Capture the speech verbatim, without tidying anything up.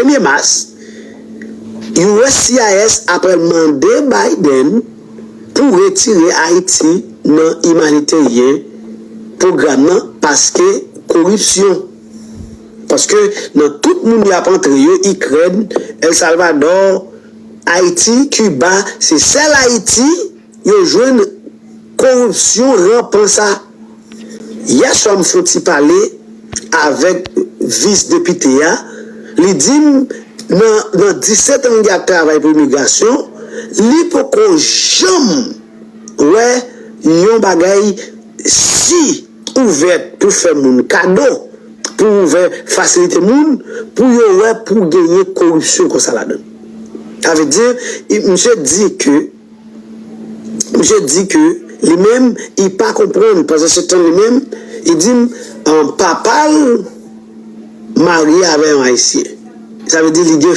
premye mas, USCIS apral mande Biden pou retire Ayiti nan imaniteryen pwogram nan paske koripsyon. Paske nan tout moun y ap antre yo, Ikrèn, El Salvador, Ayiti, Kiba, se sèl Ayiti yo jwenn koripsyon ranpan sa. Yè swa m fè yon ti pale avèk vis depite a, li di m nan, nan disèt an li ap travay pou imigrasyon, li poko janm wè yon bagay si ouvè pou fè moun kado, pou ouvè fasilite moun, pou yo wè pou genyen koripsyon konsa ladan. Sa vle di, misye di ke Misye di ke li menm, li pa konprann. Pandan se tan li menm, li di m, papa l marye avè yon Ayisyen. Sa vle di li gen